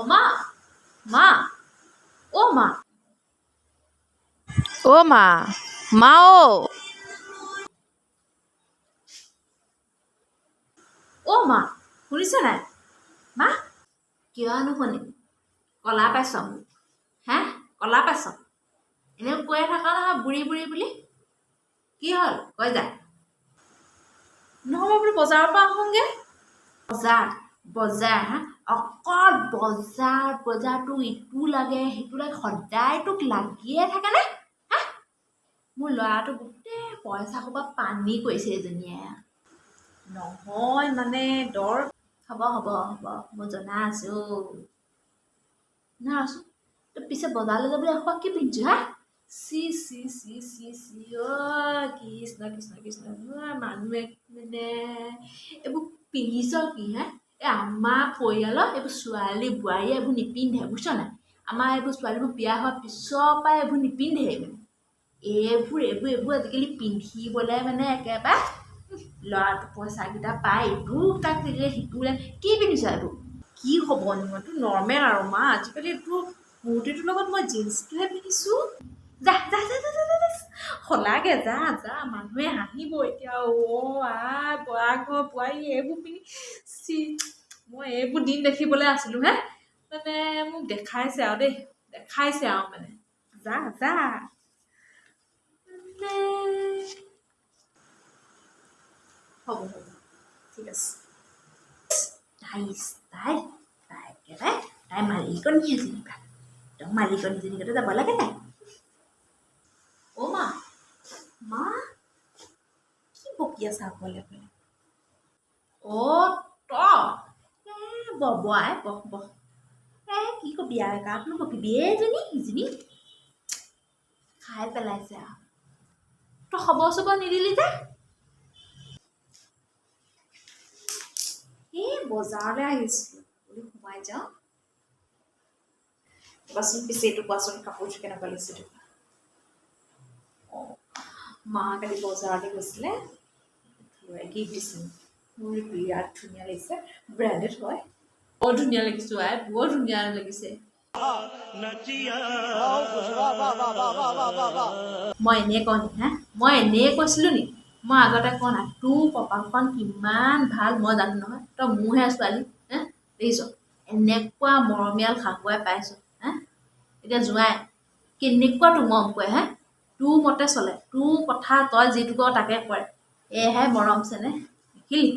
অ মা, মা, অ মা, অ মা, মা অ। অ মা, শুনিছে নাই মা? কিয় নুশুনিম? কলা পাইছ মোক, হে? কলা পাইছ? এনেও কৈয়ে থাকা নহয় বুঢ়ী বুঢ়ী বুলি। কি হ'ল, কৈ যা। নহয়, মই বোলো বজাৰৰ পৰা আহোঁগৈ। বজাৰ বজাৰ, হা, অকল বজাৰ বজাৰ। তোক ইটো লাগে, সেইটো লাগে, সদায় তোক লাগিয়ে থাকেনে, হা? মোৰ ল'ৰাটো গোটেই পইচা সোপা পানী কৰিছে এজনীয়ে। নহয় মানে দৰ হ'ব হ'ব হ'ব, মই জনা আছোঁ। নহয়, ৰচোন, তই পিছে বজাৰলৈ যাবলৈ এসোপা কি পিন্ধিছ, হা? চি চি চি চি চি, অ' কৃষ্ণ কৃষ্ণ কৃষ্ণ! মানুহে মানে এইবোৰ পিন্ধিছ কি, হে? এই আমাৰ পৰিয়ালৰ এইবোৰ ছোৱালী বোৱাৰীয়ে এইবোৰ নিপিন্ধে, বুজিছ নাই? আমাৰ এইবোৰ ছোৱালীবোৰ বিয়া হোৱাৰ পিছৰ পৰাই এইবোৰ নিপিন্ধে। মানে এইবোৰ এইবোৰ এইবোৰ আজিকালি পিন্ধিবলৈ মানে একেবাৰে ল'ৰাটো পইচাকেইটা পায়, ইটো তাক দিলে, সিটো লাগে। কি পিন্ধিছ এইবোৰ? কি হ'ব এইটো নৰ্মেল আৰু মা। আজিকালি এইটো কুৰ্তিটোৰ লগত মই জিন্সটোহে পিন্ধিছোঁ। যা যা যা যা যা যা, শলাগে, যা যা, মানুহে হাঁহিব এতিয়া। অ' আই, বৰা ঘৰ বোৱাৰী এইবোৰ পিন্ধি, চি! মই এইবোৰ দিন দেখিবলৈ আছিলোঁ হে? মানে মোক দেখাইছে আৰু দেই, দেখাইছে আৰু মানে। যা যা মানে। হ'ব হ'ব, ঠিক আছে। তাই তাই তাই একেবাৰে তাই মালিকনীহে যেনিবা, একদম মালিকনীজনী গতে যাব লাগে তাই। অ' মা, মা, কি বকি আছা অকলে অকলে? অ' তই এ বহ বহ আই, বহ বহ। এ কি কবি আৰু, কাকনো বকিবি? এইজনী সিজনী খাই পেলাইছে আৰু। তই খবৰ চবৰ নিদিলি যে? এই বজাৰলৈ আহিছিলোঁ, বোলো সোমাই যাওঁ। কোৱাচোন পিছে, এইটো কোৱাচোন, কাপোৰযোৰ কেনেকুৱা লাগিছে এইটো? অঁ, মা কালি বজাৰলৈ গৈছিলে, গিফ্ট দিছে। মোৰ বিৰাট ধুনীয়া লাগিছে, ব্ৰেণ্ডেড হয়। বৰ ধুনীয়া লাগিছে আই, বৰ ধুনীয়া লাগিছে। মই এনেই কওঁ নি, হা? মই এনেই কৈছিলোঁ নি? মই আগতে কওঁ নাই, তোৰ কপালখন কিমান ভাল মই জানো নহয়। তই মোৰহে ছোৱালী, হে? দেখিছ, এনেকুৱা মৰমীয়াল শাহুৱাই পাইছ, হা? এতিয়া জোঁৱাই কেনেকুৱা তোক মৰম কৰে, হে? তোৰ মতে চলে, তোৰ কথা তই যিটো কৰ তাকে কৰে। এয়াহে মৰম চেনেহ, দেখিলি?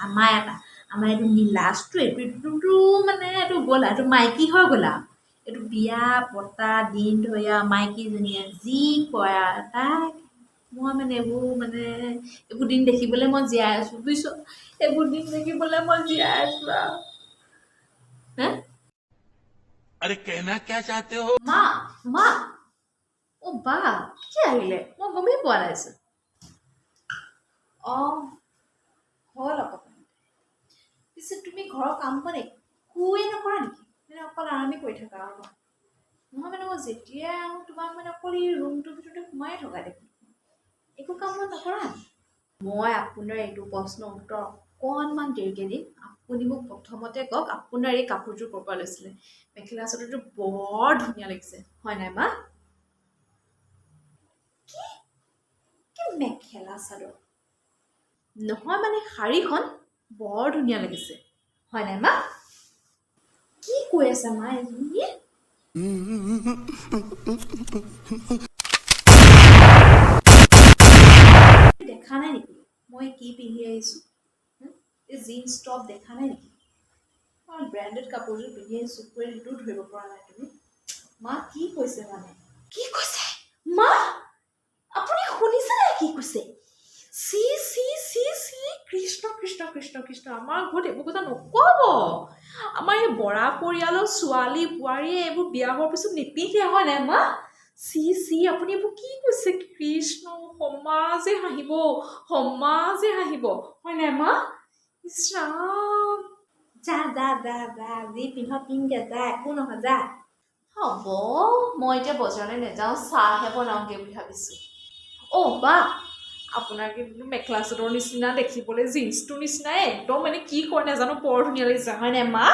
আমাৰ এটা আমাৰ এইটো নীলাজটো, এইটো এইটোতো মানে এইটো গ'ল আৰু, এইটো মাইকী হৈ গ'ল আৰু। এইটো বিয়া পতা দিন ধৰি আৰু মাইকীজনীয়ে যি কয় আৰু তাক। মই মানে এইবোৰ মানে এইবোৰ দিন দেখিবলৈ মই জীয়াই আছোঁ, বুজিছ? এইবোৰ দিন দেখিবলৈ মই জীয়াই আছোঁ আৰু, হে? अरे, कहना क्या चाहते हो? মা, মা, অ' বা, কেতিয়া আহিলে? মই গমেই পোৱা নাইচোন। অঁ, হ'ল অকণমান। পিছে তুমি ঘৰৰ কাম বন একোৱেই নকৰা নেকি? মানে অকল আৰামেই কৰি থাকা আৰু ন? নহয় মানে মই যেতিয়াই আহোঁ তোমাক মানে অকল এই ৰুমটোৰ ভিতৰতে সোমাই থকা দেখোঁ, একো কাম বন নকৰা নেকি? মই আপোনাৰ এইটো প্ৰশ্নৰ উত্তৰ অকণমান দেৰিকৈ দিম। আপুনি মোক প্ৰথমতে কওক, আপোনাৰ এই কাপোৰযোৰ ক'ৰ পৰা লৈছিলে? মেখেলা চাদৰযোৰ বৰ ধুনীয়া লাগিছে, হয় নাই মা? কি কি মেখেলা চাদৰ? নহয় মানে শাৰীখন বৰ ধুনীয়া লাগিছে, হয় নাই মা? কি কৈ আছে মা এজনীয়ে? দেখা নাই নেকি মই কি পিন্ধি আহিছোঁ? এই জিন্স টপ দেখা নাই নেকি? মই ব্ৰেণ্ডেড কাপোৰযোৰ পিন্ধি আহিছোঁ কৈ সেইটোও ধৰিব পৰা নাই তুমি? মা, কি কৈছে মানে? কি কৈছে মা? আপুনি শুনিছে নাই কি কৈছে? চি চি চি চি, কৃষ্ণ কৃষ্ণ কৃষ্ণ কৃষ্ণ! আমাৰ ঘৰত এইবোৰ কথা নক'ব। আমাৰ এই বৰা পৰিয়ালৰ ছোৱালী বোৱাৰীয়ে এইবোৰ বিয়া হোৱাৰ পিছত নিপিন্ধে, হয় নাই মা? চি চি, আপুনি এইবোৰ কি কৈছে? কৃষ্ণ, সমাজে হাঁহিব, সমাজে হাঁহিব, হয় নাই মা? ইছ ৰাম! যা যা যা যা, যি পিন্ধ পিন্ধগে যা, একো নহয়, যা। হ'ব, মই এতিয়া বজাৰলৈ নাযাওঁ, চাহহে বনাওঁগৈ বুলি ভাবিছোঁ। অ' বা, আপোনাৰ কিন্তু মেখেলা চাদৰ নিচিনা দেখিবলৈ জিন্সটোৰ নিচিনাই একদম, মানে কি কয় নাজানো, বৰ ধুনীয়া লাগিছে, হয় নাই মা?